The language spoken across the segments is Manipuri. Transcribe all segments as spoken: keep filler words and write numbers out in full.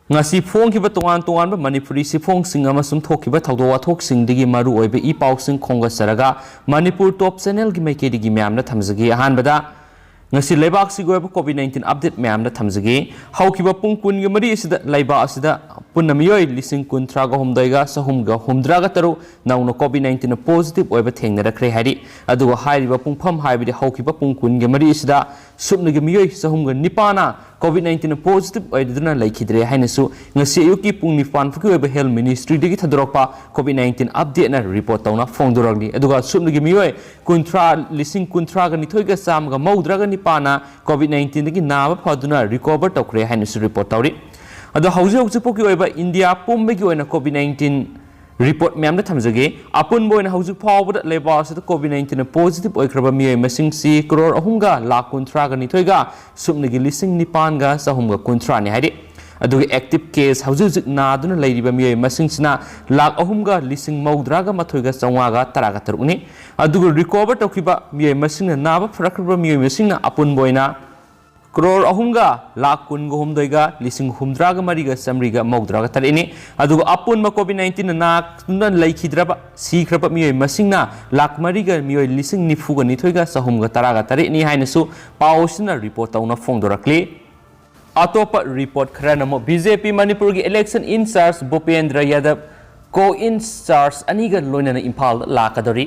ꯉꯁꯤ ꯐꯣꯡꯈꯤꯕ ꯇꯣꯉꯥꯟ ꯇꯣꯉꯥꯟꯕ ꯃꯅꯤꯄꯨꯔꯤ ꯁꯤꯐꯣꯡꯁꯤꯡ ꯑꯃꯁꯨꯡ ꯊꯣꯛꯈꯤꯕ ꯊꯧꯗꯣꯛ ꯋꯥꯊꯣꯛꯁꯤꯡꯗꯒꯤ ꯃꯔꯨ ꯑꯣꯏꯕ ꯏ ꯄꯥꯎꯁꯤꯡ ꯈꯣꯝꯒꯠꯆꯔꯒ ꯃꯅꯤꯄꯨꯔ ꯇꯣꯞ ꯆꯦꯅꯦꯜꯒꯤ ꯃꯥꯏꯀꯩꯗꯒꯤ ꯃꯌꯥꯝꯗ ꯊꯝꯖꯒꯦ꯫ ꯑꯍꯥꯟꯕꯗ ꯉꯁꯤ ꯂꯩꯕꯥꯛꯁꯤꯒꯤ ꯑꯣꯏꯕ ꯀꯣꯚꯤꯗ ꯅꯥꯏꯟꯇꯤꯟ ꯑꯞꯗꯦꯠ ꯃꯌꯥꯝꯗ ꯊꯝꯖꯒꯦ꯫ ꯍꯧꯈꯤꯕ ꯄꯨꯡ ꯀꯨꯟꯒ ꯃꯔꯤ ꯑꯁꯤꯗ ꯂꯩꯕꯥꯛ ꯑꯁꯤꯗ ꯄꯨꯟꯅ ꯃꯤꯑꯣꯏ ꯂꯤꯁꯤꯡ ꯀꯨꯟꯊ꯭ꯔꯥꯒ ꯍꯨꯝꯗꯣꯏꯒ ꯆꯍꯨꯝꯒ ꯍꯨꯝꯗ꯭ꯔꯥꯒ ꯇꯔꯨꯛ ꯅꯧꯅ ꯀꯣꯚꯤꯗ ꯅꯥꯏꯟꯇꯤꯟ ꯄꯣꯖꯤꯇꯤꯚ ꯑꯣꯏꯕ ꯊꯦꯡꯅꯔꯛꯈ꯭ꯔꯦ ꯍꯥꯏꯔꯤ꯫ ꯑꯗꯨꯒ ꯍꯥꯏꯔꯤꯕ ꯄꯨꯡꯐꯝ ꯍꯥꯏꯕꯗꯤ ꯍꯧꯈꯤꯕ ꯄꯨꯡ ꯀꯨꯟꯒ ꯃꯔꯤ ꯑꯁꯤꯗ ꯁꯨꯞꯅꯒꯤ ꯃꯤꯑꯣꯏ ꯆꯍꯨꯝꯒ ꯅꯤꯄꯥꯟꯅ ꯀꯣꯚꯤꯗ ꯅꯥꯏꯟꯇꯤꯟ ꯄꯣꯖꯤꯇꯤꯚ ꯑꯣꯏꯗꯨꯅ ꯂꯩꯈꯤꯗ꯭ꯔꯦ ꯍꯥꯏꯅꯁꯨ ꯉꯁꯤ ꯑꯌꯨꯛꯀꯤ ꯄꯨꯡ ꯅꯤꯄꯥꯟ ꯐꯥꯎꯒꯤ ꯑꯣꯏꯕ ꯍꯦꯜꯊ ꯃꯤꯅꯤꯁꯇ꯭ꯔꯤꯗꯒꯤ ꯊꯥꯗꯣꯔꯛꯄ ꯀꯣꯚꯤꯗ ꯅꯥꯏꯟꯇꯤꯟ ꯑꯞꯗꯦꯠꯅ ꯔꯤꯄꯣꯔꯠ ꯇꯧꯅ ꯐꯣꯡꯗꯣꯔꯛꯂꯤ꯫ ꯑꯗꯨꯒ ꯁꯨꯞꯅꯒꯤ ꯃꯤꯑꯣꯏ ꯀꯨꯟꯊ꯭ꯔꯥ, ꯂꯤꯁꯤꯡ ꯀꯨꯟꯊ꯭ꯔꯥꯒ ꯅꯤꯊꯣꯏꯒ ꯆꯥꯝꯃꯒ ꯃꯧꯗ꯭ꯔꯥꯒ ꯅꯤꯄꯥꯟꯅ ꯀꯣꯚꯤꯗ ꯅꯥꯏꯟꯇꯤꯟꯗꯒꯤ ꯅꯥꯕ ꯐꯗꯨꯅ ꯔꯤꯀꯣꯚꯔ ꯇꯧꯈ꯭ꯔꯦ ꯍꯥꯏꯅꯁꯨ ꯔꯤꯄꯣꯔꯠ ꯇꯧꯔꯤ꯫ ꯑꯗꯣ ꯍꯧꯖꯤꯛ ꯍꯧꯖꯤꯛ ꯐꯥꯎꯒꯤ ꯑꯣꯏꯕ ꯏꯟꯗꯤꯌꯥ ꯄꯨꯝꯕꯒꯤ ꯑꯣꯏꯅ ꯀꯣꯚꯤꯗ ꯅꯥꯏꯟꯇꯤꯟ ꯔꯤꯄꯣꯔꯠ ꯃꯌꯥꯝꯗ ꯊꯝꯖꯒꯦ꯫ ꯑꯄꯨꯟꯕ ꯑꯣꯏꯅ ꯍꯧꯖꯤꯛ ꯐꯥꯎꯕꯗ ꯂꯩꯕꯥꯛ ꯑꯁꯤꯗ ꯀꯣꯚꯤꯗ ꯅꯥꯏꯟꯇꯤꯟ ꯄꯣꯖꯤꯇꯤꯚ ꯑꯣꯏꯈ꯭ꯔꯕ ꯃꯤꯑꯣꯏ ꯃꯁꯤꯡꯁꯤ ꯀ꯭ꯔꯣꯔ ꯑꯍꯨꯝꯒ ꯂꯥꯈ ꯀꯨꯟꯊ꯭ꯔꯥꯒ ꯅꯤꯊꯣꯏꯒ ꯁꯨꯞꯅꯒꯤ ꯂꯤꯁꯤꯡ ꯅꯤꯄꯥꯟꯒ ꯆꯍꯨꯝꯒ ꯀꯨꯟꯊ꯭ꯔꯥꯅꯤ ꯍꯥꯏꯔꯤ꯫ ꯑꯗꯨꯒ ꯑꯦꯛꯇꯤꯚ ꯀꯦꯁ, ꯍꯧꯖꯤꯛ ꯍꯧꯖꯤꯛ ꯅꯥꯗꯨꯅ ꯂꯩꯔꯤꯕ ꯃꯤꯑꯣꯏ ꯃꯁꯤꯡꯁꯤꯅ ꯂꯥꯈ ꯑꯍꯨꯝꯒ ꯂꯤꯁꯤꯡ ꯃꯧꯗ꯭ꯔꯥꯒ ꯃꯥꯊꯣꯏꯒ ꯆꯥꯝꯃꯉꯥꯒ ꯇꯔꯥꯒ ꯇꯔꯨꯛꯅꯤ꯫ ꯑꯗꯨꯒ ꯔꯤꯀꯣꯚꯔ ꯇꯧꯈꯤꯕ ꯃꯤꯑꯣꯏ ꯃꯁꯤꯡꯅ, ꯅꯥꯕ ꯐꯔꯛꯈ꯭ꯔꯕ ꯃꯤꯑꯣꯏ ꯃꯁꯤꯡꯅ ꯑꯄꯨꯟꯕ ꯑꯣꯏꯅ ꯀ꯭ꯔꯣꯔ ꯑꯍꯨꯝꯒ ꯂꯥꯈ ꯀꯨꯟꯒ ꯍꯨꯝꯗꯣꯏꯒ ꯂꯤꯁꯤꯡ ꯍꯨꯝꯗ꯭ꯔꯥꯒ ꯃꯔꯤꯒ ꯆꯥꯃꯔꯤꯒ ꯃꯧꯗ꯭ꯔꯥꯒ ꯇꯔꯦꯠꯅꯤ꯫ ꯑꯗꯨꯒ ꯑꯄꯨꯟꯕ ꯀꯣꯚꯤꯗ ꯅꯥꯏꯟꯇꯤꯟꯅ ꯅꯥꯗꯨꯅ ꯂꯩꯈꯤꯗ꯭ꯔꯕ, ꯁꯤꯈ꯭ꯔꯕ ꯃꯤꯑꯣꯏ ꯃꯁꯤꯡꯅ ꯂꯥꯈ ꯃꯔꯤꯒ ꯃꯤꯑꯣꯏ ꯂꯤꯁꯤꯡ ꯅꯤꯐꯨꯒ ꯅꯤꯊꯣꯏꯒ ꯆꯍꯨꯝꯒ ꯇꯔꯥꯒ ꯇꯔꯦꯠꯅꯤ ꯍꯥꯏꯅꯁꯨ ꯄꯥꯎ ꯑꯁꯤꯅ ꯔꯤꯄꯣꯔꯠ ꯇꯧꯅ ꯐꯣꯡꯗꯣꯔꯛꯂꯤ꯫ ꯑꯇꯣꯞꯄ ꯔꯤꯄꯣꯔꯠ ꯈꯔꯅ ꯑꯃꯨꯛ ꯕꯤ ꯖꯦ ꯄꯤ ꯃꯅꯤꯄꯨꯔꯒꯤ ꯏꯂꯦꯛꯁꯟ ꯏꯟꯆꯥꯔꯖ ꯚꯨꯄꯦꯟꯗ꯭ꯔ ꯌꯥꯗꯕ ꯀꯣ ꯏꯟꯆꯥꯔꯖ ꯑꯅꯤꯒ ꯂꯣꯏꯅꯅ ꯏꯝꯐꯥꯜꯗ ꯂꯥꯛꯀꯗꯧꯔꯤ꯫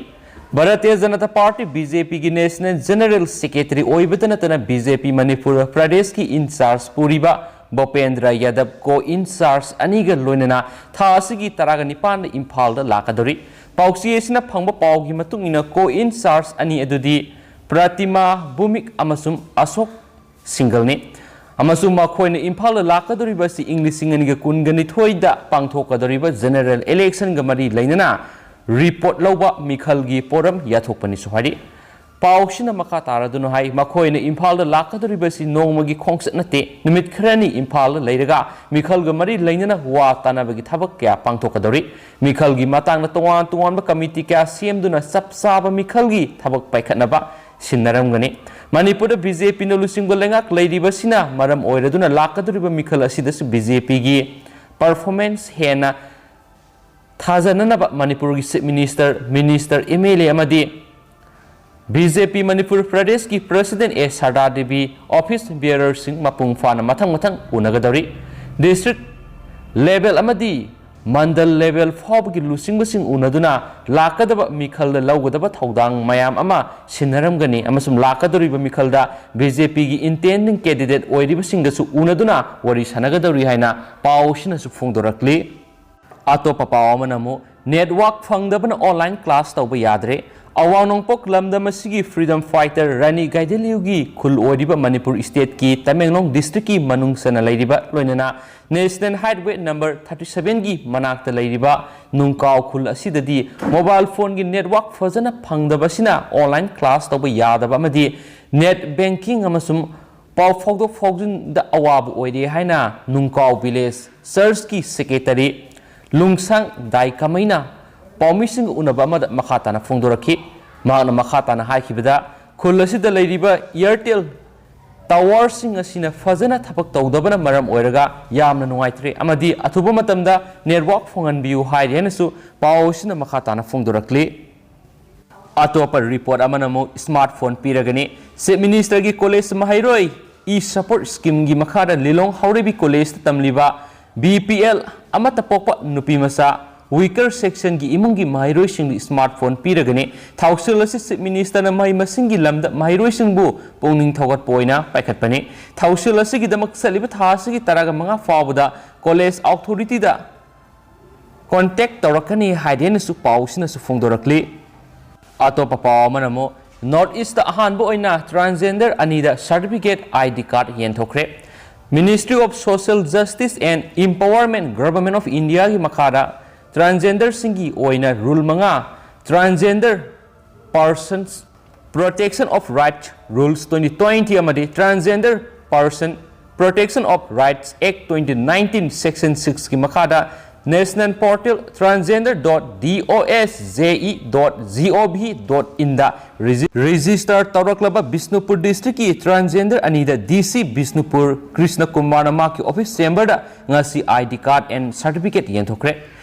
Bharatiya Janata party, B J ꯄꯤꯒꯤ ꯅꯦꯁꯅꯦꯜ ꯖꯦꯅꯔꯦꯜ ꯁꯦꯀ꯭ꯔꯦꯇꯔꯤ ꯑꯣꯏꯕꯇ ꯅꯠꯇꯅ ꯕꯤ ꯖꯦ ꯄꯤ ꯃꯅꯤꯄꯨꯔ ꯄ꯭ꯔꯗꯦꯁꯀꯤ ꯏꯟꯆꯥꯔꯖ ꯄꯨꯔꯤꯕ ꯚꯨꯄꯦꯟꯗ꯭ꯔ ꯌꯥꯗꯕ ꯀꯣ ꯏꯟꯆꯥꯔꯖ ꯑꯅꯤꯒ ꯂꯣꯏꯅꯅ ꯊꯥ ꯑꯁꯤꯒꯤ ꯇꯔꯥꯒ ꯅꯤꯄꯥꯟꯗ ꯏꯝꯐꯥꯜꯗ ꯂꯥꯛꯀꯗꯧꯔꯤ꯫ ꯄꯥꯎꯆꯦ ꯑꯁꯤꯅ ꯐꯪꯕ ꯄꯥꯎꯒꯤ ꯃꯇꯨꯡ ꯏꯟꯅ ꯀꯣ ꯏꯟꯆꯥꯔꯖ ꯑꯅꯤ ꯑꯗꯨꯗꯤ ꯄ꯭ꯔꯇꯤꯃꯥ ꯚꯨꯃꯤꯛ ꯑꯃꯁꯨꯡ ꯑꯁꯣꯛ ꯁꯤꯡꯒꯜꯅꯤ꯫ ꯑꯃꯁꯨꯡ ꯃꯈꯣꯏꯅ ꯏꯝꯐꯥꯜꯗ ꯂꯥꯛꯀꯗꯧꯔꯤꯕ ꯑꯁꯤ ꯏꯪ ꯂꯤꯁꯤꯡ ꯑꯅꯤꯒ ꯀꯨꯟꯒ ꯅꯤꯊꯣꯏꯗ ꯄꯥꯡꯊꯣꯛꯀꯗꯧꯔꯤꯕ ꯖꯦꯅꯔꯦꯜ ꯏꯂꯦꯛꯁꯟꯒ ꯃꯔꯤ ꯂꯩꯅꯅ ꯔꯤꯄꯣꯔꯠ ꯂꯧꯕ ꯃꯤꯈꯜꯒꯤ ꯄꯣꯔꯝ ꯌꯥꯊꯣꯛꯄꯅꯤꯁꯨ ꯍꯥꯏꯔꯤ꯫ ꯄꯥꯎꯁꯤꯅ ꯃꯈꯥ ꯇꯥꯔꯗꯨꯅ ꯍꯥꯏ, ꯃꯈꯣꯏꯅ ꯏꯝꯐꯥꯜꯗ ꯂꯥꯛꯀꯗꯧꯔꯤꯕ ꯑꯁꯤ ꯅꯣꯡꯃꯒꯤ ꯈꯣꯡꯆꯠ ꯅꯠꯇꯦ, ꯅꯨꯃꯤꯠ ꯈꯔꯅꯤ ꯏꯝꯐꯥꯜꯗ ꯂꯩꯔꯒ ꯃꯤꯈꯜꯒ ꯃꯔꯤ ꯂꯩꯅꯅ ꯋꯥ ꯇꯥꯅꯕꯒꯤ ꯊꯕꯛ ꯀꯌꯥ ꯄꯥꯡꯊꯣꯛꯀꯗꯧꯔꯤ꯫ ꯃꯤꯈꯜꯒꯤ ꯃꯇꯥꯡꯗ ꯇꯣꯉꯥꯟ ꯇꯣꯉꯥꯟꯕ ꯀꯃꯤꯇꯤ ꯀꯌꯥ ꯁꯦꯝꯗꯨꯅ ꯆꯞ ꯆꯥꯕ ꯃꯤꯈꯜꯒꯤ ꯊꯕꯛ ꯄꯥꯏꯈꯠꯅꯕ ꯁꯤꯟꯅꯔꯝꯒꯅꯤ꯫ ꯃꯅꯤꯄꯨꯔꯗ ꯕꯤ ꯖꯦ ꯄꯤꯅ ꯂꯨꯆꯤꯡꯕ ꯂꯩꯉꯥꯛ ꯂꯩꯔꯤꯕꯁꯤꯅ ꯃꯔꯝ ꯑꯣꯏꯔꯗꯨꯅ ꯂꯥꯛꯀꯗꯧꯔꯤꯕ ꯃꯤꯈꯜ ꯑꯁꯤꯗꯁꯨ ꯕꯤ ꯖꯦ ꯄꯤꯒꯤ performance ꯍꯦꯟꯅ ꯊꯥꯖꯅꯅꯕ ꯃꯅꯤꯄꯨꯔꯒꯤ Chief Minister, Minister, M L A ꯑꯃꯗꯤ ꯕꯤ ꯖꯦ ꯄꯤ ꯃꯅꯤꯄꯨꯔ ꯄ꯭ꯔꯗꯦꯁꯀꯤ President ꯑꯦ ꯁꯔꯗꯥ ꯗꯦꯕꯤ, office bearerꯁꯤꯡ ꯃꯄꯨꯡ ꯐꯥꯅ ꯃꯊꯪ ꯃꯊꯪ ꯎꯅꯒꯗꯧꯔꯤ꯫ District level ꯑꯃꯗꯤ ꯃꯟꯗꯜ level ꯐꯥꯎꯕꯒꯤ ꯂꯨꯆꯤꯡꯕꯁꯤꯡ ꯎꯅꯗꯨꯅ ꯂꯥꯛꯀꯗꯕ ꯃꯤꯈꯜꯗ ꯂꯧꯒꯗꯕ ꯊꯧꯗꯥꯡ ꯃꯌꯥꯝ ꯑꯃ ꯁꯤꯟꯅꯔꯝꯒꯅꯤ ꯑꯃꯁꯨꯡ ꯂꯥꯛꯀꯗꯧꯔꯤꯕ ꯃꯤꯈꯜꯗ ꯕꯤ ꯖꯦ ꯄꯤꯒꯤ intending candidate ꯑꯣꯏꯔꯤꯕꯁꯤꯡꯒꯁꯨ ꯎꯅꯗꯨꯅ ꯋꯥꯔꯤ ꯁꯥꯟꯅꯒꯗꯧꯔꯤ ꯍꯥꯏꯅ ꯄꯥꯎꯁꯤꯅꯁꯨ ꯐꯣꯡꯗꯣꯔꯛꯂꯤ꯫ ꯑꯇꯣꯞꯄ ꯄꯥꯎ ꯑꯃꯅ ꯑꯃꯨꯛ, network ꯐꯪꯗꯕꯅ online class ꯇꯧꯕ ꯌꯥꯗ꯭ꯔꯦ꯫ ꯑꯋꯥꯡ ꯅꯣꯡꯄꯣꯛ ꯂꯝꯗꯝ ꯑꯁꯤꯒꯤ freedom fighter ꯔꯥꯅꯤ ꯒꯥꯏꯗꯤꯟꯂꯤꯌꯨꯒꯤ ꯈꯨꯜ ꯑꯣꯏꯔꯤꯕ ꯃꯅꯤꯄꯨꯔ stateꯀꯤ ꯇꯃꯦꯡꯂꯣꯡ districtꯀꯤ ꯃꯅꯨꯡ ꯆꯟꯅ ꯂꯩꯔꯤꯕ ꯂꯣꯏꯅꯅ National Highway number thirty sevenꯒꯤ ꯃꯅꯥꯛꯇ ꯂꯩꯔꯤꯕ ꯅꯨꯡꯀꯥꯎ ꯈꯨꯜ ꯑꯁꯤꯗꯗꯤ mobile phoneꯒꯤ network ꯐꯖꯅ ꯐꯪꯗꯕ ꯑꯁꯤꯅ online class ꯇꯧꯕ ꯌꯥꯗꯕ ꯑꯃꯗꯤ net banking ꯑꯃꯁꯨꯡ ꯄꯥꯎ ꯐꯥꯎꯗꯣꯛ ꯐꯥꯎꯖꯤꯟꯗ ꯑꯋꯥꯕ ꯑꯣꯏꯔꯦ ꯍꯥꯏꯅ ꯅꯨꯡꯀꯥꯎ village churchꯀꯤ secretary ꯂꯨꯡꯁꯥꯡ ꯗꯥꯏ ꯀꯃꯩꯅ ꯄꯥꯎꯃꯤꯁꯤꯡꯒ ꯎꯅꯕ ꯑꯃꯗ ꯃꯈꯥ ꯇꯥꯅ ꯐꯣꯡꯗꯣꯔꯛꯈꯤ꯫ ꯃꯍꯥꯛꯅ ꯃꯈꯥ ꯇꯥꯅ ꯍꯥꯏꯈꯤꯕꯗ, ꯈꯨꯜ ꯑꯁꯤꯗ ꯂꯩꯔꯤꯕ Airtel towerꯁꯤꯡ ꯑꯁꯤꯅ ꯐꯖꯅ ꯊꯕꯛ ꯇꯧꯗꯕꯅ ꯃꯔꯝ ꯑꯣꯏꯔꯒ ꯌꯥꯝꯅ ꯅꯨꯡꯉꯥꯏꯇ꯭ꯔꯦ ꯑꯃꯗꯤ ꯑꯊꯨꯕ ꯃꯇꯝꯗ network ꯐꯪꯍꯟꯕꯤꯌꯨ ꯍꯥꯏꯔꯤ ꯍꯥꯏꯅꯁꯨ ꯄꯥꯎ ꯑꯁꯤꯅ ꯃꯈꯥ ꯇꯥꯅ ꯐꯣꯡꯗꯣꯔꯛꯂꯤ꯫ ꯑꯇꯣꯞꯄ report ꯑꯃꯅ ꯑꯃꯨꯛ smartphone ꯄꯤꯔꯒꯅꯤ꯫ Chief Ministerꯒꯤ college ꯃꯍꯩꯔꯣꯏ e-support schemeꯒꯤ ꯃꯈꯥꯗ ꯂꯤꯂꯣꯡ ꯍꯥꯎꯔꯩꯕꯤ collegeꯇ ꯇꯝꯂꯤꯕ B P L ꯑꯃꯠꯇ ꯄꯣꯛꯄ ꯅꯨꯄꯤ ꯃꯆꯥ weaker sectionꯒꯤ ꯏꯃꯨꯡꯒꯤ ꯃꯍꯩꯔꯣꯏꯁꯤꯡꯗ smartphone ꯄꯤꯔꯒꯅꯤ꯫ ꯊꯧꯁꯤꯜ ꯑꯁꯤ Chief Ministerꯅ ꯃꯍꯩ ꯃꯁꯤꯡꯒꯤ ꯂꯝꯗ ꯃꯍꯩꯔꯣꯏꯁꯤꯡꯕꯨ ꯄꯨꯛꯅꯤꯡ ꯊꯧꯒꯠꯄ ꯑꯣꯏꯅ ꯄꯥꯏꯈꯠꯄꯅꯤ꯫ ꯊꯧꯁꯤꯜ ꯑꯁꯤꯒꯤꯗꯃꯛ ꯆꯠꯂꯤꯕ ꯊꯥ ꯑꯁꯤꯒꯤ ꯇꯔꯥꯃꯉꯥ ꯐꯥꯎꯕꯗ college authorityꯗ contact ꯇꯧꯔꯛꯀꯅꯤ ꯍꯥꯏꯗꯦꯅꯁꯨ ꯄꯥꯎꯁꯤꯅꯁꯨ ꯐꯣꯡꯗꯣꯔꯛꯂꯤ꯫ ꯑꯇꯣꯞꯄ ꯄꯥꯎ ꯑꯃꯅ ꯑꯃꯨꯛ, North Eastꯇ ꯑꯍꯥꯟꯕ ꯑꯣꯏꯅ transgender ꯑꯅꯤꯗ certificate I D card ꯌꯦꯟꯊꯣꯛꯈ꯭ꯔꯦ꯫ Ministry of Social Justice and Empowerment, Government of Indiaꯒꯤ ꯃꯈꯥꯗ transgenderꯁꯤꯡꯒꯤ ꯑꯣꯏꯅ rule ꯃꯉꯥ, Transgender Persons Protection of Rights Rules twenty twenty ꯑꯃꯗꯤ Transgender Person Protection of Rights Act twenty nineteen Section sixꯀꯤ ꯃꯈꯥꯗ National Portal transgender dot D O S J E dot G O V dot in the register ꯇꯧꯔꯛꯂꯕ Bishnupur ꯗꯤꯁꯇ꯭ꯔꯤꯛꯀꯤ transgender ꯑꯅꯤꯗ ꯗꯤ ꯁꯤ ꯕꯤꯁꯅꯨꯄꯨꯔ ꯀ꯭ꯔꯤꯁꯅ ꯀꯨꯃꯥꯔꯅ ꯃꯍꯥꯛꯀꯤ ꯑꯣꯐꯤꯁ ꯆꯦꯝꯕꯔꯗ ꯉꯁꯤ I D card and certificate ꯌꯦꯟꯊꯣꯛꯈ꯭ꯔꯦ꯫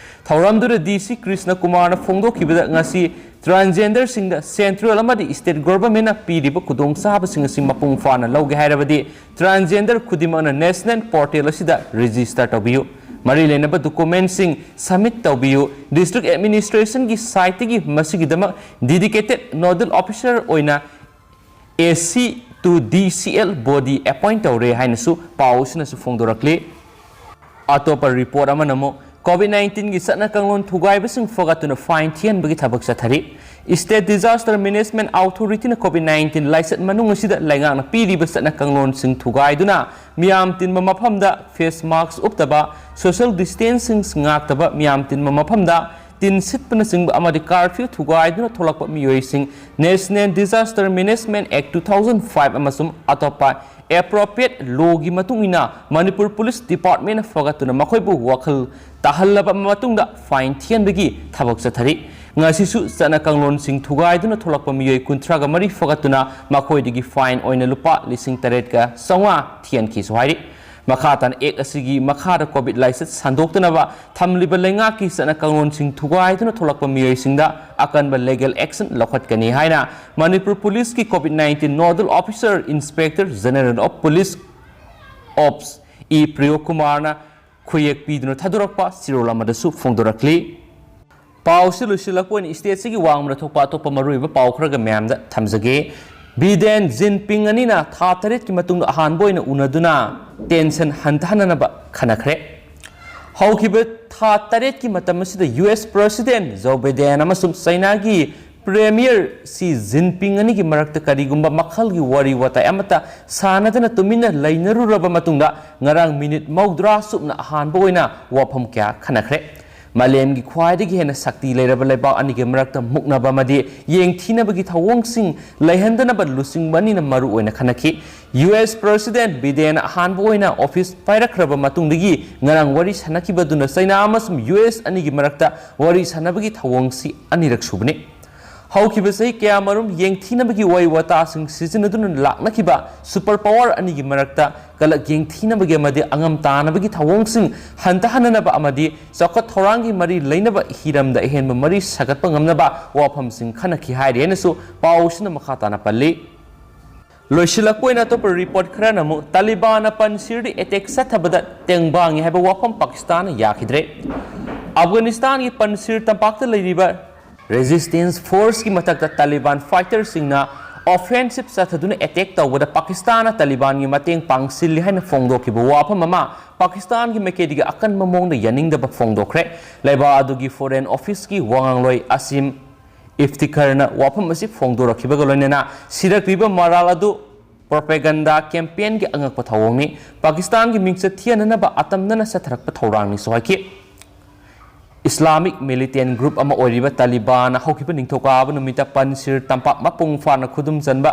ꯊꯧꯔꯝꯗꯨꯗ ꯗꯤ ꯁꯤ ꯀ꯭ꯔꯤꯁꯅ ꯀꯨꯃꯥꯔꯅ ꯐꯣꯡꯗꯣꯛꯈꯤꯕꯗ, ꯉꯁꯤ transgenderꯁꯤꯡꯗ ꯁꯦꯟꯇ꯭ꯔꯦꯜ ꯑꯃꯗꯤ ꯁ꯭ꯇꯦꯠ ꯒꯣꯚꯔꯟꯃꯦꯟꯠꯅ ꯄꯤꯔꯤꯕ ꯈꯨꯗꯣꯡꯆꯥꯕꯁꯤꯡ ꯑꯁꯤ ꯃꯄꯨꯡ ꯐꯥꯅ ꯂꯧꯒꯦ ꯍꯥꯏꯔꯕꯗꯤ, transgender ꯈꯨꯗꯤꯡꯃꯛꯅ ꯅꯦꯁꯅꯦꯜ ꯄꯣꯔꯇꯦꯜ ꯑꯁꯤꯗ ꯔꯦꯖꯤꯁꯇꯔ ꯇꯧꯕꯤꯌꯨ꯫ ꯃꯔꯤ ꯂꯩꯅꯕ ꯗꯣꯀꯨꯃꯦꯟꯠꯁꯤꯡ ꯁꯕꯃꯤꯠ ꯇꯧꯕꯤꯌꯨ꯫ ꯗꯤꯁꯇ꯭ꯔꯤꯛ ꯑꯦꯗꯃꯤꯅꯤꯁꯇ꯭ꯔꯦꯁꯟꯒꯤ ꯁꯥꯏꯠꯇꯒꯤ ꯃꯁꯤꯒꯤꯗꯃꯛ dedicated nodal officer ꯑꯣꯏꯅ A C to D C L body appoint ꯇꯧꯔꯦ ꯍꯥꯏꯅꯁꯨ ꯄꯥꯎ ꯑꯁꯤꯅꯁꯨ ꯐꯣꯡꯗꯣꯔꯛꯂꯤ꯫ ꯑꯇꯣꯞꯄ ꯔꯤꯄꯣꯔꯠ ꯑꯃꯅ ꯑꯃꯨꯛ COVID nineteen ꯒꯤ ꯆꯠꯅ ꯀꯥꯡꯂꯣꯟ ꯊꯨꯒꯥꯏꯕꯁꯤꯡ ꯐꯒꯠꯇꯨꯅ ꯐꯥꯏꯟ ꯊꯤꯍꯟꯕꯒꯤ ꯊꯕꯛ ꯆꯠꯊꯔꯤ꯫ State Disaster Management Authority ꯅ COVID nineteen ꯂꯥꯏꯆꯠ ꯃꯅꯨꯡ ꯑꯁꯤꯗ ꯂꯩꯉꯥꯛꯅ ꯄꯤꯔꯤꯕ ꯆꯠꯅ ꯀꯥꯡꯂꯣꯟꯁꯤꯡ ꯊꯨꯒꯥꯏꯗꯨꯅ ꯃꯤꯌꯥꯝ ꯇꯤꯟꯕ ꯃꯐꯝꯗ face mask ꯎꯞꯇꯕ, social distancing ꯉꯥꯛꯇꯕ, ꯃꯤꯌꯥꯝ ꯇꯤꯟꯕ ꯃꯐꯝꯗ ꯇꯤꯟ ꯁꯤꯠꯄꯅꯆꯤꯡꯕ ꯑꯃꯗꯤ curfew ꯊꯨꯒꯥꯏꯗꯨꯅ ꯊꯣꯛꯂꯛꯄ ꯃꯤꯑꯣꯏꯁꯤꯡ National Disaster Management Act two thousand five ꯑꯃꯁꯨꯡ ꯑꯇꯣꯞꯄ appropriate law ꯒꯤ ꯃꯇꯨꯡ ꯏꯟꯅ ꯃꯅꯤꯄꯨꯔ ꯄꯨꯂꯤꯁ ꯗꯤꯄꯥꯔꯠꯃꯦꯟꯠꯅ ꯐꯒꯠꯇꯨꯅ ꯃꯈꯣꯏꯕꯨ ꯋꯥꯈꯜ ꯇꯥꯍꯜꯂꯕ ꯃꯇꯨꯡꯗ ꯐꯥꯏꯟ ꯊꯤꯍꯟꯕꯒꯤ ꯊꯕꯛ ꯆꯠꯊꯔꯤ꯫ ꯉꯁꯤꯁꯨ ꯆꯠꯅ ꯀꯥꯡꯂꯣꯟꯁꯤꯡ ꯊꯨꯒꯥꯏꯗꯨꯅ ꯊꯣꯛꯂꯛꯄ ꯃꯤꯑꯣꯏ ꯀꯨꯟꯊ꯭ꯔꯥꯒ ꯃꯔꯤ ꯐꯒꯠꯇꯨꯅ ꯃꯈꯣꯏꯗꯒꯤ ꯐꯥꯏꯟ ꯑꯣꯏꯅ ꯂꯨꯄꯥ ꯂꯤꯁꯤꯡ ꯇꯔꯦꯠꯀ ꯆꯥꯝꯃꯉꯥ ꯊꯤꯍꯟꯈꯤꯁꯨ ꯍꯥꯏꯔꯤ꯫ ꯃꯈꯥ ꯇꯥꯅ ꯑꯦꯛ ꯑꯁꯤꯒꯤ ꯃꯈꯥꯗ COVID ꯂꯥꯏꯆꯠ ꯁꯟꯗꯣꯛꯇꯅꯕ ꯊꯝꯂꯤꯕ ꯂꯩꯉꯥꯛꯀꯤ ꯆꯠꯅ ꯀꯥꯡꯂꯣꯟꯁꯤꯡ ꯊꯨꯒꯥꯏꯗꯨꯅ ꯊꯣꯛꯂꯛꯄ ꯃꯤꯑꯣꯏꯁꯤꯡꯗ ꯑꯀꯟꯕ legal action ꯂꯧꯈꯠꯀꯅꯤ ꯍꯥꯏꯅ ꯃꯅꯤꯄꯨꯔ ꯄꯨꯂꯤꯁꯀꯤ COVID nineteen nodal officer, Inspector General of Police, Ops, E ꯄ꯭ꯔꯤꯌꯣ ꯀꯨꯃꯥꯔꯅ ꯈꯨꯌꯦꯛ ꯄꯤꯗꯨꯅ ꯊꯥꯗꯣꯔꯛꯄ ꯆꯦꯔꯣꯜ ꯑꯃꯗꯁꯨ ꯐꯣꯡꯗꯣꯔꯛꯂꯤ꯫ ꯄꯥꯎꯁꯤ ꯂꯣꯏꯁꯤꯜꯂꯛꯄ ꯑꯣꯏꯅ ꯁ꯭ꯇꯦꯠꯁꯤꯒꯤ ꯋꯥꯡꯃꯗ ꯊꯣꯛꯄ ꯑꯇꯣꯞꯄ ꯃꯔꯨꯑꯣꯏꯕ ꯄꯥꯎ ꯈꯔꯒ ꯃꯌꯥꯝꯗ ꯊꯝꯖꯒꯦ꯫ ꯕꯤꯗꯦꯟ ꯖꯤꯟꯄꯤꯡ ꯑꯅꯤꯅ ꯊꯥ ꯇꯔꯦꯠꯀꯤ ꯃꯇꯨꯡꯗ ꯑꯍꯥꯟꯕ ꯑꯣꯏꯅ ꯎꯅꯗꯨꯅ tension ꯍꯟꯊꯍꯟꯅꯅꯕ ꯈꯟꯅꯈ꯭ꯔꯦ꯫ ꯍꯧꯈꯤꯕ ꯊꯥ ꯇꯔꯦꯠꯀꯤ ꯃꯇꯝ ꯑꯁꯤꯗ U S President Joe Biden ꯑꯃꯁꯨꯡ ꯆꯥꯏꯅꯥꯒꯤ Premier Xi Jinping ꯑꯅꯤꯒꯤ ꯃꯔꯛꯇ ꯀꯔꯤꯒꯨꯝꯕ ꯃꯈꯜꯒꯤ ꯋꯥꯔꯤ ꯋꯥꯇꯥꯏ ꯑꯃꯠꯇ ꯁꯥꯟꯅꯗꯅ ꯇꯨꯃꯤꯟꯅ ꯂꯩꯅꯔꯨꯔꯕ ꯃꯇꯨꯡꯗ, ꯉꯔꯥꯡ ꯃꯤꯅꯤꯠ ꯃꯧꯗ꯭ꯔꯥ ꯆꯨꯞꯅ ꯑꯍꯥꯟꯕ ꯑꯣꯏꯅ ꯋꯥꯐꯝ ꯀꯌꯥ ꯈꯟꯅꯈ꯭ꯔꯦ꯫ ꯃꯥꯂꯦꯝꯒꯤ ꯈ꯭ꯋꯥꯏꯗꯒꯤ ꯍꯦꯟꯅ ꯁꯛꯇꯤ ꯂꯩꯔꯕ ꯂꯩꯕꯥꯛ ꯑꯅꯤꯒꯤ ꯃꯔꯛꯇ ꯃꯨꯛꯅꯕ ꯑꯃꯗꯤ ꯌꯦꯡꯊꯤꯅꯕꯒꯤ ꯊꯧꯑꯣꯡꯁꯤꯡ ꯂꯩꯍꯟꯗꯅꯕ ꯂꯨꯆꯤꯡꯕ ꯑꯅꯤꯅ ꯃꯔꯨ ꯑꯣꯏꯅ ꯈꯟꯅꯈꯤ꯫ ꯌꯨ ꯑꯦꯁ ꯄ꯭ꯔꯦꯁꯤꯗꯦꯟꯠ ꯕꯤꯗꯦꯟꯅ ꯑꯍꯥꯟꯕ ꯑꯣꯏꯅ ꯑꯣꯐꯤꯁ ꯄꯥꯏꯔꯛꯈ꯭ꯔꯕ ꯃꯇꯨꯡꯗꯒꯤ ꯉꯔꯥꯡ ꯋꯥꯔꯤ ꯁꯥꯟꯅꯈꯤꯕꯗꯨꯅ ꯆꯩꯅꯥ ꯑꯃꯁꯨꯡ ꯌꯨ ꯑꯦꯁ ꯑꯅꯤꯒꯤ ꯃꯔꯛꯇ ꯋꯥꯔꯤ ꯁꯥꯟꯅꯕꯒꯤ ꯊꯧꯑꯣꯡꯁꯤ ꯑꯅꯤꯔꯛ ꯁꯨꯕꯅꯤ꯫ ꯍꯧꯈꯤꯕ ꯆꯍꯤ ꯀꯌꯥꯃꯔꯨꯝ ꯌꯦꯡꯊꯤꯅꯕꯒꯤ ꯋꯥꯍꯩ ꯋꯥꯇꯥꯁꯤꯡ ꯁꯤꯖꯤꯟꯅꯗꯨꯅ ꯂꯥꯛꯅꯈꯤꯕ ꯁꯨꯄꯔ ꯄꯥꯋꯔ ꯑꯅꯤꯒꯤ ꯃꯔꯛꯇ ꯀꯂꯛ ꯌꯦꯡꯊꯤꯅꯕꯒꯤ ꯑꯃꯗꯤ ꯑꯉꯝ ꯇꯥꯅꯕꯒꯤ ꯊꯧꯑꯣꯡꯁꯤꯡ ꯍꯟꯊꯍꯟꯅꯅꯕ ꯑꯃꯗꯤ ꯆꯥꯎꯈꯠ ꯊꯧꯔꯥꯡꯒꯤ ꯃꯔꯤ ꯂꯩꯅꯕ ꯍꯤꯔꯝꯗ ꯑꯍꯦꯟꯕ ꯃꯔꯤ ꯁꯥꯒꯠꯄ ꯉꯝꯅꯕ ꯋꯥꯐꯝꯁꯤꯡ ꯈꯟꯅꯈꯤ ꯍꯥꯏꯔꯤ ꯍꯥꯏꯅꯁꯨ ꯄꯥꯎꯁꯤꯅ ꯃꯈꯥ ꯇꯥꯅ ꯄꯜꯂꯤ꯫ ꯂꯣꯏꯁꯤꯜꯂꯛꯄ ꯑꯣꯏꯅ ꯑꯇꯣꯞꯄ ꯔꯤꯄꯣꯔꯠ ꯈꯔꯅ ꯑꯃꯨꯛ ꯇꯥꯂꯤꯕꯥꯟꯅ ꯄꯟꯁꯤꯔꯗ ꯑꯦꯇꯦꯛ ꯆꯠꯊꯕꯗ ꯇꯦꯡꯕꯥꯡꯉꯤ ꯍꯥꯏꯕ ꯋꯥꯐꯝ ꯄꯥꯀꯤꯁꯇꯥꯟꯅ ꯌꯥꯈꯤꯗ꯭ꯔꯦ꯫ ꯑꯐꯒꯥꯅꯤꯁꯇꯥꯟꯒꯤ ꯄꯟꯁꯤꯔ ꯇꯝꯄꯥꯛꯇ ꯂꯩꯔꯤꯕ ꯔꯦꯖꯤꯁꯇꯦꯟꯁ ꯐꯣꯔꯁꯀꯤ ꯃꯊꯛꯇ ꯇꯥꯂꯤꯕꯥꯟ ꯐꯥꯏꯇꯔꯁꯤꯡꯅ ꯑꯣꯐꯦꯟꯁꯤꯞ ꯆꯠꯊꯗꯨꯅ ꯑꯦꯇꯦꯛ ꯇꯧꯕꯗ ꯄꯥꯀꯤꯁꯇꯥꯟꯅ ꯇꯥꯂꯤꯕꯥꯟꯒꯤ ꯃꯇꯦꯡ ꯄꯥꯡꯁꯤꯜꯂꯤ ꯍꯥꯏꯅ ꯐꯣꯡꯗꯣꯛꯈꯤꯕ ꯋꯥꯐꯝ ꯑꯃ ꯄꯥꯀꯤꯁꯇꯥꯟꯒꯤ ꯃꯥꯏꯀꯩꯗꯒꯤ ꯑꯀꯟꯕ ꯃꯑꯣꯡꯗ ꯌꯥꯅꯤꯡꯗꯕ ꯐꯣꯡꯗꯣꯛꯈ꯭ꯔꯦ꯫ ꯂꯩꯕꯥꯛ ꯑꯗꯨꯒꯤ ꯐꯣꯔꯦꯟ ꯑꯣꯐꯤꯁꯀꯤ ꯋꯥꯉꯥꯡꯂꯣꯏ ꯑꯁꯤꯝ ꯏꯐꯇꯤꯈꯔꯅ ꯋꯥꯐꯝ ꯑꯁꯤ ꯐꯣꯡꯗꯣꯔꯛꯈꯤꯕꯒ ꯂꯣꯏꯅꯅ ꯁꯤꯔꯛꯂꯤꯕ ꯃꯔꯥꯜ ꯑꯗꯨ ꯄ꯭ꯔꯣꯄꯦꯒꯟꯗꯥ ꯀꯦꯝꯄꯦꯟꯒꯤ ꯑꯉꯛꯄ ꯊꯧꯑꯣꯡꯅꯤ꯫ ꯄꯥꯀꯤꯁꯇꯥꯟꯒꯤ ꯃꯤꯡꯆꯠ ꯊꯤꯍꯟꯅꯅꯕ ꯑꯇꯝꯅꯅ ꯆꯠꯊꯔꯛꯄ ꯊꯧꯔꯥꯡꯅꯤꯁꯨ ꯍꯥꯏꯈꯤ꯫ ꯏꯁꯂꯥꯃꯤꯛ ꯃꯤꯂꯤꯇꯦꯟ ꯒ꯭ꯔꯨꯞ ꯑꯃ ꯑꯣꯏꯔꯤꯕ ꯇꯥꯂꯤꯕꯥꯟꯅ ꯍꯧꯈꯤꯕ ꯅꯤꯡꯊꯧꯀꯥꯕ ꯅꯨꯃꯤꯠꯇ ꯄꯟꯁꯤꯔ ꯇꯝꯄꯥꯛ ꯃꯄꯨꯡ ꯐꯥꯅ ꯈꯨꯗꯨꯝ ꯆꯟꯕ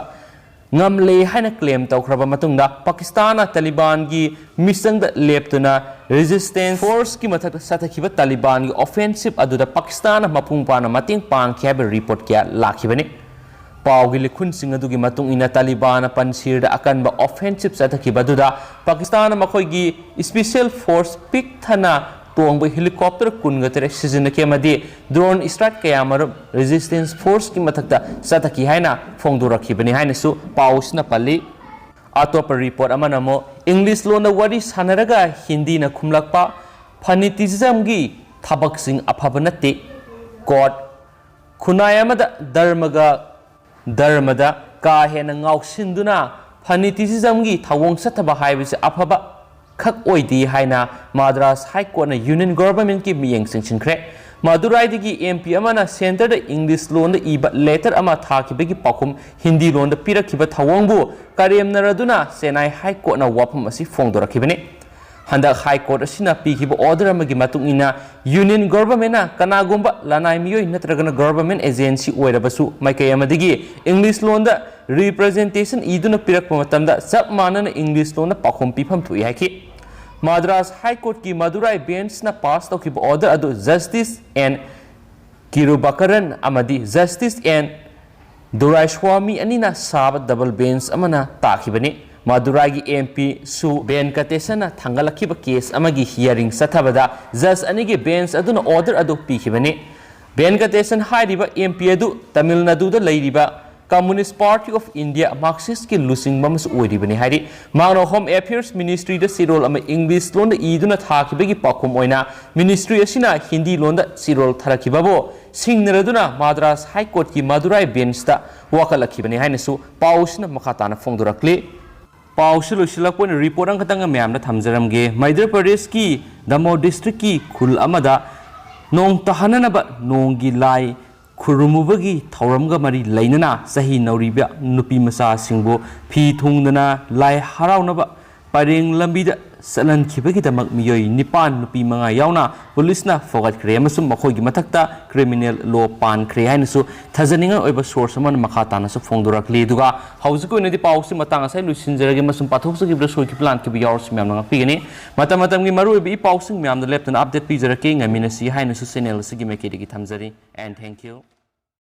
ꯉꯝꯂꯦ ꯍꯥꯏꯅ ꯀ꯭ꯂꯦꯝ ꯇꯧꯈ꯭ꯔꯕ ꯃꯇꯨꯡꯗ ꯄꯥꯀꯤꯁꯇꯥꯟꯅ ꯇꯥꯂꯤꯕꯥꯟꯒꯤ ꯃꯤꯆꯪꯗ ꯂꯦꯞꯇꯨꯅ ꯔꯦꯖꯤꯁꯇꯦꯟꯁ ꯐꯣꯔꯁꯀꯤ ꯃꯊꯛꯇ ꯆꯠꯊꯈꯤꯕ ꯇꯥꯂꯤꯕꯥꯟꯒꯤ ꯑꯣꯐꯦꯟꯁꯤꯞ ꯑꯗꯨꯗ ꯄꯥꯀꯤꯁꯇꯥꯟꯅ ꯃꯄꯨꯡ ꯐꯥꯅ ꯃꯇꯦꯡ ꯄꯥꯡꯈꯤ ꯍꯥꯏꯕ ꯔꯤꯄꯣꯔꯠ ꯀꯌꯥ ꯂꯥꯛꯈꯤꯕꯅꯤ꯫ ꯄꯥꯎꯒꯤ ꯂꯤꯈꯨꯟꯁꯤꯡ ꯑꯗꯨꯒꯤ ꯃꯇꯨꯡ ꯏꯟꯅ ꯇꯥꯂꯤꯕꯥꯟꯅ ꯄꯟꯁꯤꯔꯗ ꯑꯀꯟꯕ ꯑꯣꯐꯦꯟꯁꯤꯞ ꯆꯠꯊꯈꯤꯕ ꯑꯗꯨꯗ ꯄꯥꯀꯤꯁꯇꯥꯟꯅ ꯃꯈꯣꯏꯒꯤ ꯏꯁꯄꯤꯁꯦꯜ ꯐꯣꯔꯁ ꯄꯤꯛ ꯊꯟꯅ ꯇꯣꯡꯕ ꯍꯦꯂꯤꯀꯣꯞꯇꯔ ꯀꯨꯟꯒ ꯇꯔꯦꯠ ꯁꯤꯖꯤꯟꯅꯈꯤ ꯑꯃꯗꯤ ꯗ꯭ꯔꯣꯟ ꯏꯁꯇ꯭ꯔꯥꯏꯛ ꯀꯌꯥ ꯃꯔꯨꯝ ꯔꯦꯖꯤꯁꯇꯦꯟꯁ ꯐꯣꯔꯁꯀꯤ ꯃꯊꯛꯇ ꯆꯠꯊꯈꯤ ꯍꯥꯏꯅ ꯐꯣꯡꯗꯣꯔꯛꯈꯤꯕꯅꯤ ꯍꯥꯏꯅꯁꯨ ꯄꯥꯎꯁꯤꯅ ꯄꯜꯂꯤ꯫ ꯑꯇꯣꯞꯄ ꯔꯤꯄꯣꯔꯠ ꯑꯃꯅ ꯑꯃꯨꯛ ꯏꯪꯂꯤꯁ ꯂꯣꯟꯗ ꯋꯥꯔꯤ ꯁꯥꯟꯅꯔꯒ ꯍꯤꯟꯗꯤꯅ ꯈꯨꯝꯂꯛꯄ ꯐꯅꯤꯇꯤꯖꯝꯒꯤ ꯊꯕꯛꯁꯤꯡ ꯑꯐꯕ ꯅꯠꯇꯦ꯫ ꯀꯣꯠ, ꯈꯨꯟꯅꯥꯏ ꯑꯃꯗ ꯙꯔꯃꯒ ꯙꯔꯃꯗ ꯀꯥ ꯍꯦꯟꯅ ꯉꯥꯎꯁꯤꯟꯗꯨꯅ ꯐꯅꯤꯇꯤꯖꯝꯒꯤ ꯊꯧꯑꯣꯡ ꯆꯠꯊꯕ ꯍꯥꯏꯕꯁꯤ ꯑꯐꯕ ꯈꯛ ꯑꯣꯏꯗꯦ ꯍꯥꯏꯅ ꯃꯥꯗ꯭ꯔꯥꯁ ꯍꯥꯏ ꯀꯣꯔꯠꯅ ꯌꯨꯅꯤꯌꯟ ꯒꯣꯚꯔꯟꯃꯦꯟꯠꯀꯤ ꯃꯤꯠꯌꯦꯡ ꯆꯤꯡꯁꯤꯟꯈ꯭ꯔꯦ꯫ ꯃꯗꯨꯔꯥꯏꯗꯒꯤ ꯑꯦꯝ ꯄꯤ ꯑꯃꯅ ꯁꯦꯟꯇꯔꯗ ꯏꯪꯂꯤꯁ ꯂꯣꯟꯗ ꯏꯕ ꯂꯦꯇꯔ ꯑꯃ ꯊꯥꯈꯤꯕꯒꯤ ꯄꯥꯎꯈꯨꯝ ꯍꯤꯟꯗꯤ ꯂꯣꯟꯗ ꯄꯤꯔꯛꯈꯤꯕ ꯊꯧꯑꯣꯡꯕꯨ ꯀꯔꯦꯝꯅꯔꯗꯨꯅ ꯆꯦꯟꯅꯥꯏ ꯍꯥꯏ ꯀꯣꯔꯠꯅ ꯋꯥꯐꯝ ꯑꯁꯤ ꯐꯣꯡꯗꯣꯔꯛꯈꯤꯕꯅꯤ꯫ ꯍꯟꯗꯛ High Court ꯑꯁꯤꯅ ꯄꯤꯈꯤꯕ order ꯑꯃꯒꯤ ꯃꯇꯨꯡ ꯏꯟꯅ, Union Governmentꯅ ꯀꯅꯥꯒꯨꯝꯕ ꯂꯅꯥꯏ ꯃꯤꯑꯣꯏ ꯅꯠꯇ꯭ꯔꯒꯅ government agency ꯑꯣꯏꯔꯕꯁꯨ ꯃꯥꯏꯀꯩ ꯑꯃꯗꯒꯤ English ꯂꯣꯟꯗ representation ꯏꯗꯨꯅ ꯄꯤꯔꯛꯄ ꯃꯇꯝꯗ ꯆꯞ ꯃꯥꯟꯅꯅ English ꯂꯣꯟꯗ ꯄꯥꯎꯈꯨꯝ ꯄꯤꯐꯝ ꯊꯣꯛꯏ ꯍꯥꯏꯈꯤ꯫ Madras High Courtꯀꯤ Madurai Benchꯅ pass ꯇꯧꯈꯤꯕ order ꯑꯗꯨ Justice N Kirubakaran ꯑꯃꯗꯤ Justice N Doraiswamy ꯑꯅꯤꯅ ꯁꯥꯕ double bench ꯑꯃꯅ ꯇꯥꯈꯤꯕꯅꯤ꯫ ꯃꯗꯨꯔꯥꯏꯒꯤ MP ꯁꯨ ꯚꯦꯟꯀꯇꯦꯁꯟꯅ ꯊꯥꯡꯒꯠꯂꯛꯈꯤꯕ case ꯑꯃꯒꯤ hearing ꯆꯠꯊꯕꯗ judge ꯑꯅꯤꯒꯤ bench ꯑꯗꯨꯅ order ꯑꯗꯨ ꯄꯤꯈꯤꯕꯅꯤ꯫ ꯚꯦꯟꯀꯇꯦꯁꯟ ꯍꯥꯏꯔꯤꯕ MP ꯑꯗꯨ ꯇꯥꯃꯤꯜ ꯅꯥꯗꯨꯗ ꯂꯩꯔꯤꯕ Communist Party of India Marxistꯀꯤ ꯂꯨꯆꯤꯡꯕ ꯑꯃꯁꯨ ꯑꯣꯏꯔꯤꯕꯅꯤ ꯍꯥꯏꯔꯤ꯫ ꯃꯍꯥꯛꯅ Home Affairs Ministryꯗ ꯆꯦꯔꯣꯜ ꯑꯃ English ꯂꯣꯟꯗ ꯏꯗꯨꯅ ꯊꯥꯈꯤꯕꯒꯤ ꯄꯥꯎꯈꯨꯝ ꯑꯣꯏꯅ ministry ꯑꯁꯤꯅ ꯍꯤꯟꯗꯤ ꯂꯣꯟꯗ ꯆꯦꯔꯣꯜ ꯊꯥꯔꯛꯈꯤꯕꯕꯨ ꯁꯤꯡꯅꯔꯗꯨꯅ Madras High Courtꯀꯤ ꯃꯗꯨꯔꯥꯏ benchꯇ ꯋꯥꯀꯠꯂꯛꯈꯤꯕꯅꯤ ꯍꯥꯏꯅꯁꯨ ꯄꯥꯎꯁꯤꯅ ꯃꯈꯥ ꯇꯥꯅ ꯐꯣꯡꯗꯣꯔꯛꯂꯤ꯫ ꯄꯥꯎꯁꯤ ꯂꯣꯏꯁꯤꯜꯂꯛꯄ ꯑꯣꯏꯅ report ꯑꯃꯈꯛꯇꯪꯒ ꯃꯌꯥꯝꯗ ꯊꯝꯖꯔꯝꯒꯦ꯫ ꯃꯙ꯭ꯌ ꯄ꯭ꯔꯗꯦꯁꯀꯤ ꯗꯃꯣ districtꯀꯤ ꯈꯨꯜ ꯑꯃꯗ ꯅꯣꯡ ꯇꯥꯍꯟꯅꯅꯕ ꯅꯣꯡꯒꯤ ꯂꯥꯏ ꯈꯨꯔꯨꯝꯃꯨꯕꯒꯤ ꯊꯧꯔꯝꯒ ꯃꯔꯤ ꯂꯩꯅꯅ ꯆꯍꯤ ꯅꯧꯔꯤꯕ ꯅꯨꯄꯤ ꯃꯆꯥꯁꯤꯡꯕꯨ ꯐꯤ ꯊꯨꯡꯗꯅ ꯂꯥꯏ ꯍꯔꯥꯎꯅꯕ ꯄꯔꯦꯡ ꯂꯝꯕꯤꯗ ꯆꯠꯍꯟꯈꯤꯕꯒꯤꯗꯃꯛ ꯃꯤꯑꯣꯏ ꯅꯤꯄꯥꯟ, ꯅꯨꯄꯤ ꯃꯉꯥ ꯌꯥꯎꯅ, ꯄꯨꯂꯤꯁꯅ ꯐꯥꯒꯠꯈ꯭ꯔꯦ ꯑꯃꯁꯨꯡ ꯃꯈꯣꯏꯒꯤ ꯃꯊꯛꯇ criminal law ꯄꯥꯟꯈ꯭ꯔꯦ ꯍꯥꯏꯅꯁꯨ ꯊꯥꯖꯅꯤꯡꯉꯥꯏ ꯑꯣꯏꯕ source ꯑꯃꯅ ꯃꯈꯥ ꯇꯥꯅꯁꯨ ꯐꯣꯡꯗꯣꯔꯛꯂꯤ꯫ ꯑꯗꯨꯒ ꯍꯧꯖꯤꯛꯀꯤ ꯑꯣꯏꯅꯗꯤ ꯄꯥꯎꯁꯤ ꯃꯇꯥꯡ ꯑꯁꯤꯗ ꯂꯣꯏꯁꯤꯟꯖꯔꯒꯦ, ꯑꯃꯁꯨꯡ ꯄꯥꯊꯣꯛꯆꯈꯤꯕꯗ ꯁꯣꯏꯈꯤꯕ ꯂꯥꯟꯈꯤꯕ ꯌꯥꯎꯔꯁꯨ ꯃꯌꯥꯝꯅ ꯉꯥꯛꯄꯤꯒꯅꯤ꯫ ꯃꯇꯝ ꯃꯇꯝꯒꯤ ꯃꯔꯨꯑꯣꯏꯕ ꯏ ꯄꯥꯎꯁꯤꯡ ꯃꯌꯥꯝꯗ ꯂꯦꯞꯇꯅ update ꯄꯤꯖꯔꯛꯀꯦ꯫ ꯉꯥꯏꯃꯤꯟꯅꯁꯤ ꯍꯥꯏꯅꯁꯨ channel ꯑꯁꯤꯒꯤ ꯃꯥꯏꯀꯩꯗꯒꯤ ꯊꯝꯖꯔꯤ꯫ And thank you.